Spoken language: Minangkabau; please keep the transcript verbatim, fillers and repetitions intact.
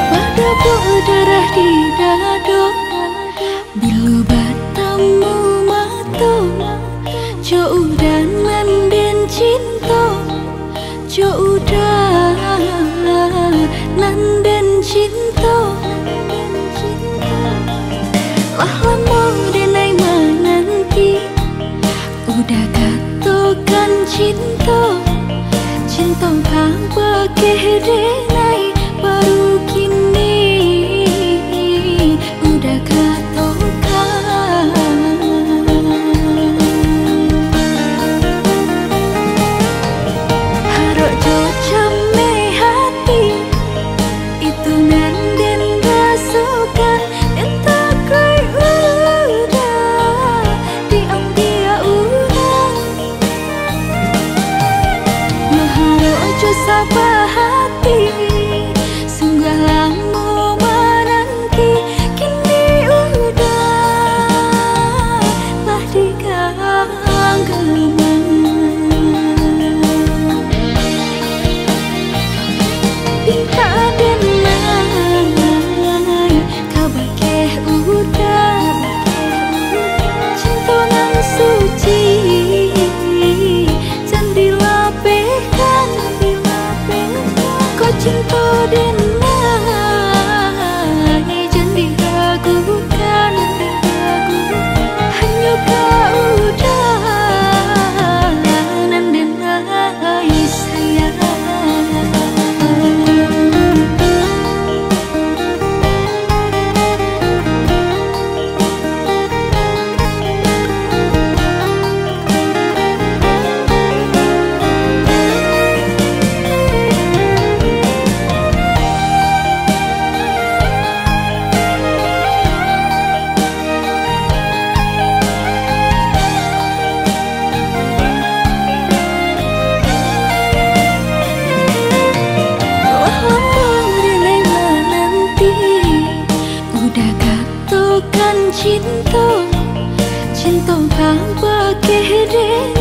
Badabok darah di dado, bilo batamu mato, jo uda nan den cinto, jo uda nan den cinto. Lah lamo den ai mananti, uda katokan cinto, cinto ka bakeh den ai baru kini, uda katokan. Harok jo cameh hati, itu nan den rasokan, den takuik uda diambiak urang. Maharok jo sabah hati, sungguah lamo mananti, kini uda lah di ganggaman. Pintak den ai ka bakeh uda, cinto nan suci, jan dilapehkan. Kok cinto den ai, jan diragukan. Hanyo ka uda nan den ai sayang. Lah lamo den ai mananti, uda katokan cinto, cinto ka bakeh den